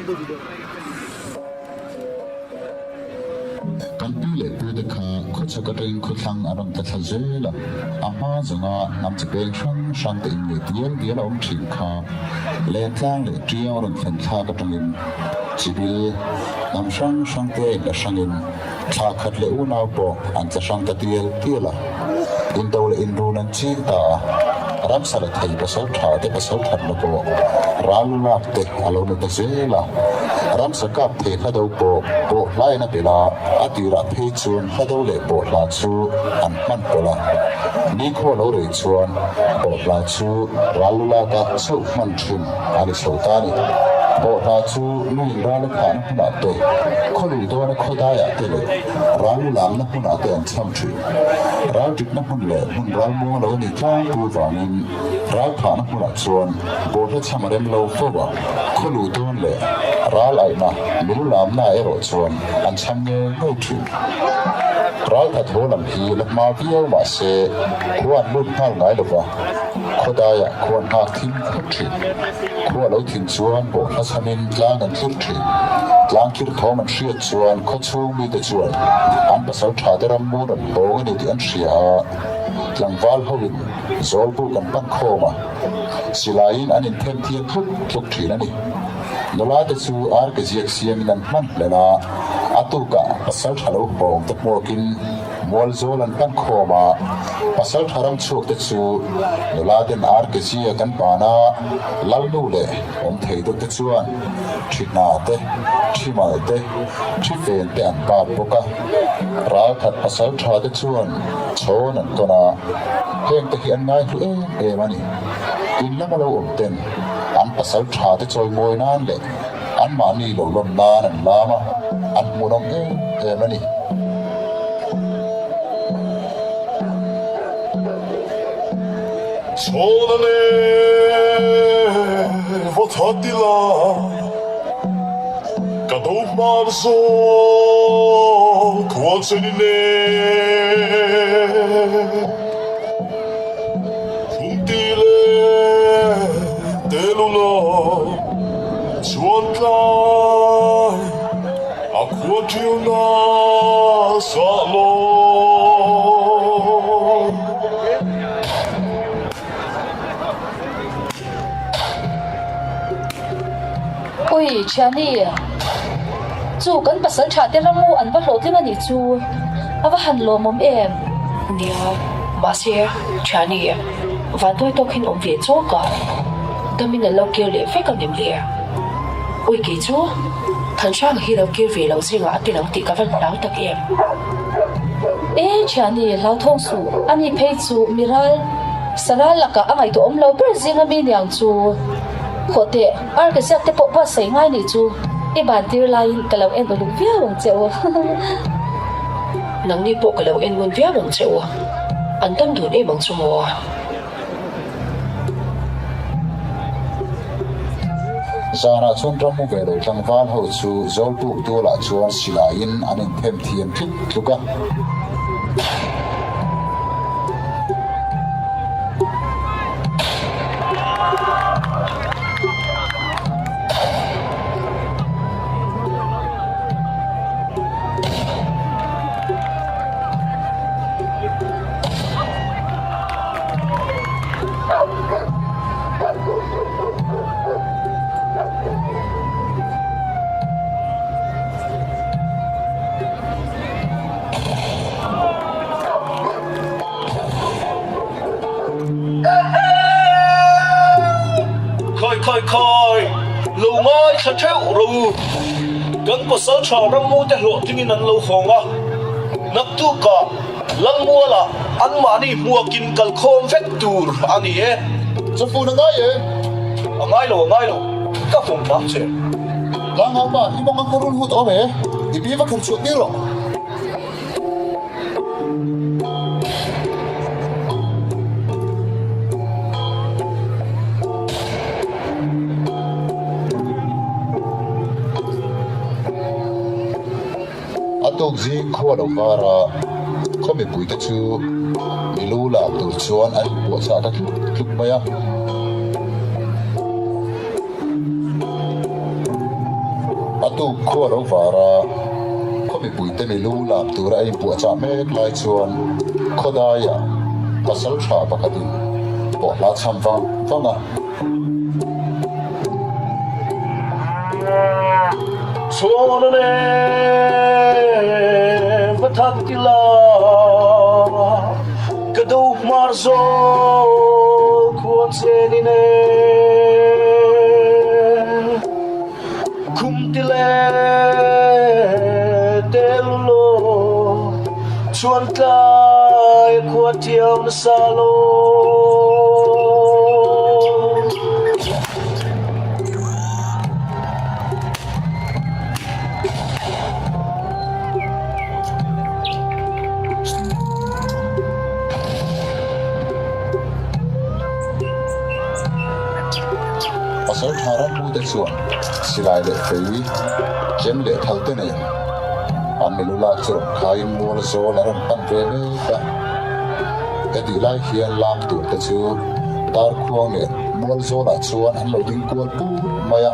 Kan pi leh pute kha khawchhak atangin khawthlang an rawn tla thla zel a, a hma zawnga hnam chi peng hrang hrang te in leh dial dial a awm thin kha Lentlang leh Tiang rawn thlen thlak atangin chibil hnam hrang hrang te a inla hrangin Thla khat leh unau pawh an tla hrang ta tial tial a, indo leh inrun an ching ta a, ramsa la thei pasal tha te pasal thatna pawh ral lu lak te a lo ni ta zel a, ramsa kap thei hlado pawh pawh hlain a belh a, a tirah phei chuan hlado leh pawh hla chu an hman pawlh a, nikhua lo rei chuan pawh hla chu ral lu laka chauh hman thin a ni chho ta a ni. Pawh hla chu nuin ral a thahna hmunah te, khaw lui dawna khaw daiah te leh ral lu lamna hmunah te an chham thin. Ral ṭitna hmun leh hmun ral muang lo a nih tlangpui vangin ral thahna hmunah chuan bawlhla chham a rem lo fo a, khaw luh dawn leh ral aihna milu lamnaah erawh chuan an chham ngei ngei thin. Ral that haw lam hi la hma viau mah se khua an lut nghal ngai lo va, khaw daiah khua an nghak thim phawt thin. Khua lo thin chuan bawhhla chhamin tlang an thlir thin. Tlang thlir thawm an hriat chuan khaw chhung mite chuan an pasal tha te ram mun an hawng a ni tih an hria a, tlangval hoin zawlbuk an pan khawm a, silaiin an inthem thiam tluk tluk thin a ni. Nula te chu ar ke ziak siamin an hman hlen a, a tukah pasal tha lo hawng te hmuakin Mualzawl an pan khawm a, pasal tha ram chhuak te chu nula ten ar ke ziak an pan a, Lalnu leh awm thei deuh te chuan thi hna te, thi mal te, thi fen te an pat bawk a, ralkhat pasal tha te chuan chhawn an tawn a, heng te hi an ngai hlu em em a ni. In lama lo awm ten an pasal tha te chawimawi nan leh Anmahni lo lawm nan an lam a, an hmuhnawm em em a ni. Chhawna leh va that ila, ka do hmar zawl khual chen in e. Phungti leh Telula chuan tlai a khua ṭiau nasa lo. Ui, Thiani, chu kan pasal tha te ram u an va hlawhtling a nih chu, a va han lawmawm em? Nia, mahse, Thiani, vanduai tawk hian awm ve chawk a, damin an lo kir leh vek ang em le? Ui, kei chu Thanhranga hi lo kir ve lo zingah a ti lo tih ka van hlau tak em? E, Thiani, hlauthawng suh, ani phei chu miral. Sarah lakah a ngaihtuah awm lo ber zing a mi niang chu. Khawh teh, ar ka ziak te pawh buatsaih ngai nih chu. I ban tir laiin ka lo en uluk viau ang che u. Nangni pawh ka lo en ngun viau ang che u. An tam dun em ang chu maw? Zanah chuan rammu ve lo tlangval ho chu Zawlbuk tualah chuan silaiin an inthem thiam tluk tluk a. Khai khai khai, lo ngaithla theuh ro u. Kan pasal tha rammu te hlawhtlingin an lo hawng a, naktukah Lalmualah anmahni hmuakin kalkhawm vek tur a ni e. Chawfun a ngai em? A ngai lo, a ngai lo, ka hmawm hlak che. Tlangaupa, i mawng a kawrul hut awm e, i pi va kher chhuah tir rawh. A tuk zing khua lo var a, khaw mipuite chu mi lu lak tur chuan an inpuahchah ta tluk tluk mai a. tuk khua lo var a, khaw mipuite milu lap tura a inpuahchah mek lai chuan khawdaiah pasal tha pakhatin pawhhla chham vang vang a. Chhuan a nem va that ti la, ka do hmar zawl khuan chen in e. Khum ti le tel lo, chuan tlai khua thiam nasa lo. Pasal tha rammu te chuan silai leh fei, chem leh thal te nen an milu lak chu rawn khaiin mual zawl a rawn pan ve mek a. Hetih lai hian lam tur te chu tar khuang nen mual zawlah chuan an lo ding kual put mai a,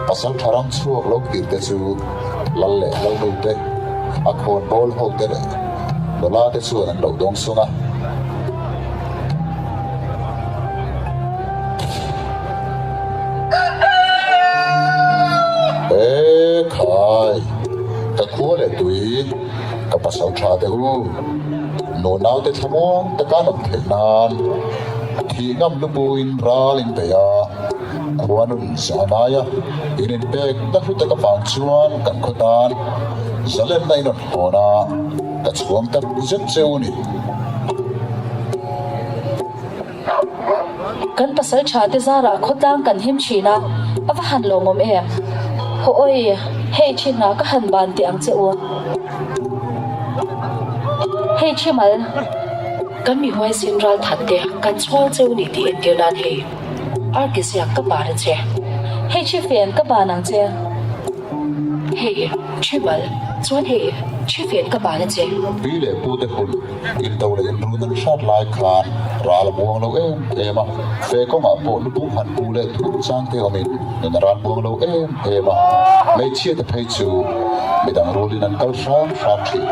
pasal tha ram chhuak lo kir te chu lal leh lalnu te, a khawn bawl ho te leh nula te chuan an lo dawng sung a. E khai, ka khua leh tui, ka pasal tha te u, nunau te thlamuang taka an awm theih nan thih ngam lupuin ral in bei a, khua nun zanaia in inpek na hlu tak avang chuan kan khaw tan zalenna in rawn hawn a, ka chhuang tak zet cheu a ni. Kan pasal tha te zarah khawtlang kan him thin a, a va han lawmawm em? Haw awi, hei thi hna ka han ban teh ang che u. Hei thi mal. Kan mi huaisin ral that te kan chhuang cheu ni tih entir nan hei Arki ziak ka ban a che. Hei thi fen ka ban ang che. Hei thi mal, chuan hei thi fen ka ban a che. Pi leh pu te hun Indo leh inrun an hrat lai khan ral a buang lo em em a, fe kawngah pawh lupum han pu leh thut chang te awmin nun a ral buang lo em em a, hmeichhia te phei chu midang rulin an kal hram hram thin.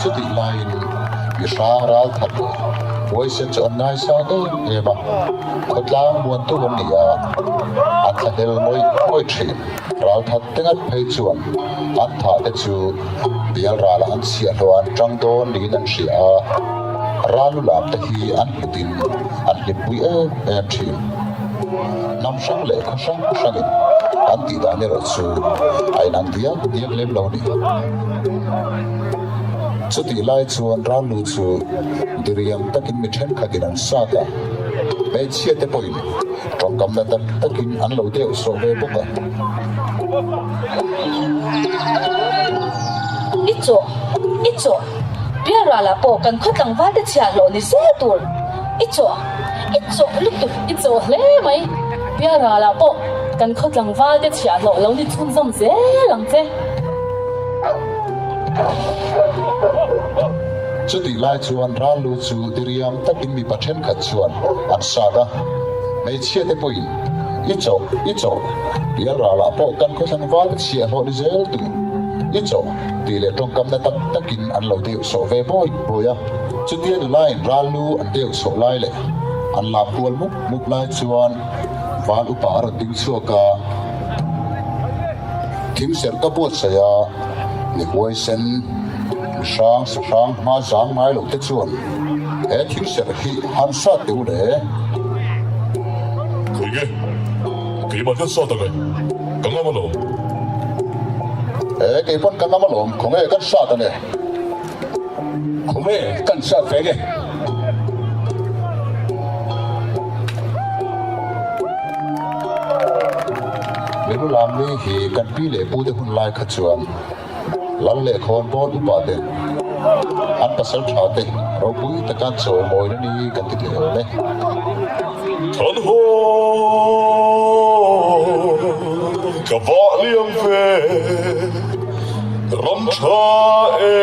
Chutih laiin mi hrang ral that leh huaisen chu an ngaisang em em a, khawtlang muantu an ni a, an thlahlel ngawih ngawih thin. Ral that te ngat phei chuan an thah te chu bial ralah an chhiahhlawh an tang dawn niin an hria a, ral lu lam te hi an hlutin an hlimpui em em thin. Hnam hrang leh khaw hrang hrangin an tih dan erawh chu a inang diak diak lem lo ni. Chutih lai chuan ral lu chu diriam takin mi thenkhatin an sat a, hmeichhia te pawhin Tawngkamna tak takin an lo deuh sawh ve bawk a. I chawh, i chawh, Pialralah pawh kan khaw tlangval te chhiah hlawh ni zel tur. I chawh, i chawh lutuk, i chawh hle mai. Pialralah pawh kan khaw tlangval te chhiah hlawh lo ni chhunzawm zel ang che. Chutih lai chuan Rallu chu diriam takin mipa thenkhat chuan an sat a, hmeichhia te pawhin i chawh, i chawh, pialralah pawh kan khaw tlangval te chhiahhlawh ni zel tur, i chawh tih leh tawngkamna tak takin an lo deuh sawh ve bawi bawi a. Chutia nulain Rallu an deuh sawh lai leh an lak kual mup mup lai chuan val upa a rawn ding chhuak a. Thing serh ka buatsaih a, mi huaisen, mi hrang sa hrang hma zang ngai loh te chuan he thing serh hi han sat teh u le. Khawi nge? Keimah hian sat ang e, ka ngam alawm. E, kei pawn ka ngam alawm, khawnge kan sat ang e. Khawnge kan sat ve nge? Milu lam ni hi kan pi leh pu te hun lai kha chuan Lal leh Khawnbawl upa te an pasal tha te ropui taka chawimawi na ni kan ti thei awm e. Than haw ka vah liam ve ram tha e.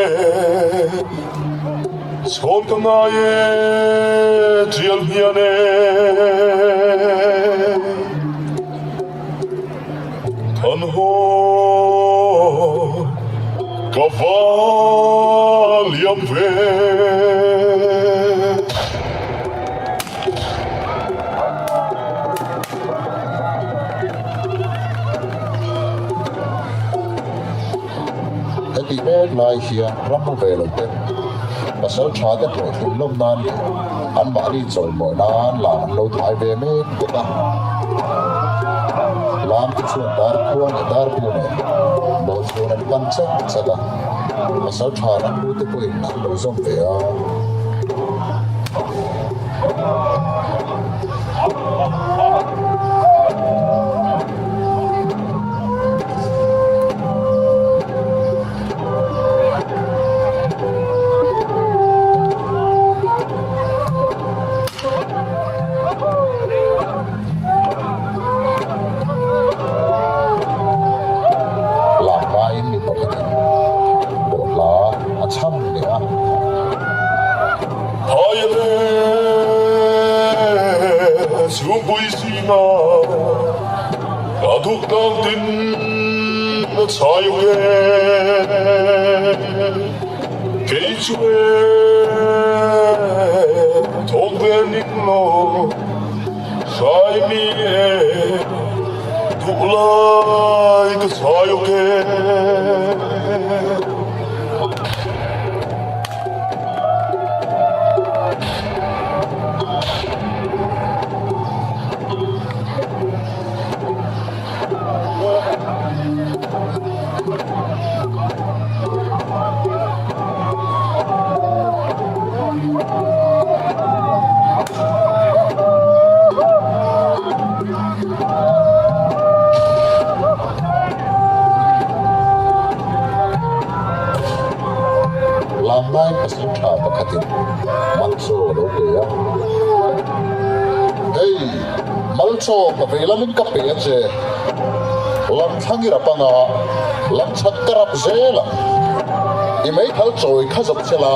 Chhawn ka ngai e, tial hian e. Than haw. Ka va liam ve. Heti mek lai hian rammu ve lo te pasal tha te hlawhtlin lawm nan leh anmahni chawimawi nan lam an lo thai ve mek bawk a. Lam te chuan dar khuang leh dar bu nen bawlchhun an pan chat chat a, pasal tha rammu te pawhin an lo zawm ve a. Lam laiin mi pakhatin bawhhla a chham leh a. Phaile chhungpui zinga ka duh tlang tin a chhai awk e. Kei chu e thawk ve ning lo hrai mi e duh lai ka chhai awk e. Lamlai pasal tha pakhatin Malchaw a lo pe a. Hei, Malchaw ka vei lamin ka pe a che. Lam thlang i rap anga, lam chhat ka rap zel ang. I meithal chawi kha zawp che la,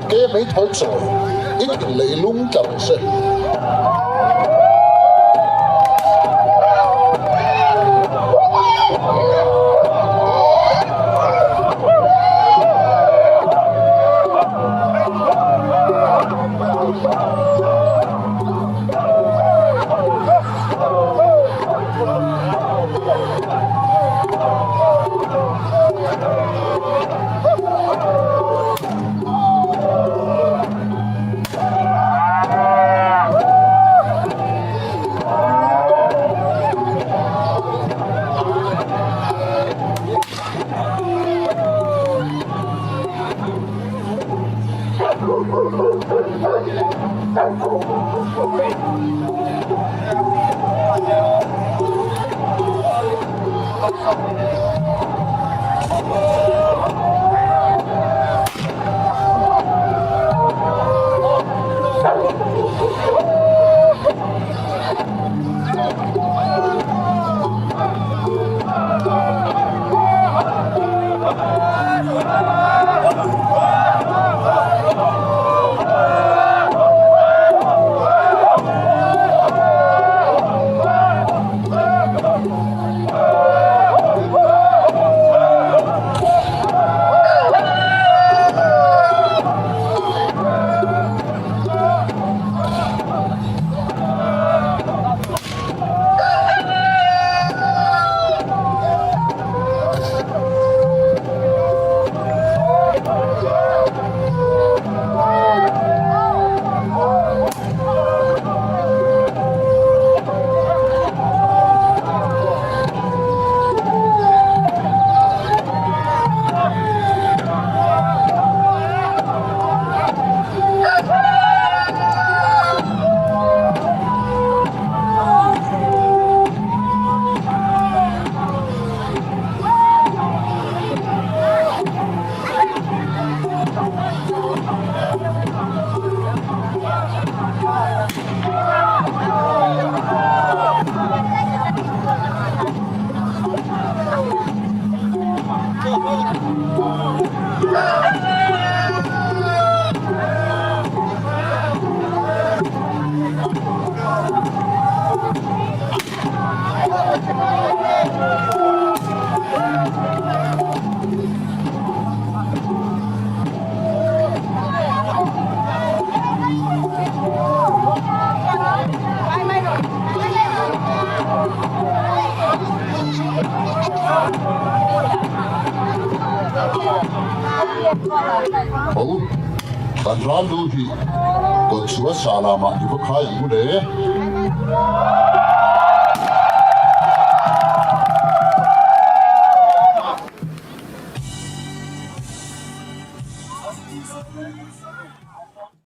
ke meithal chawi i tin leh i lung tla rawh se. Ho, kan ral lu hi kawt chhuah sa lamah i va khai ang u le.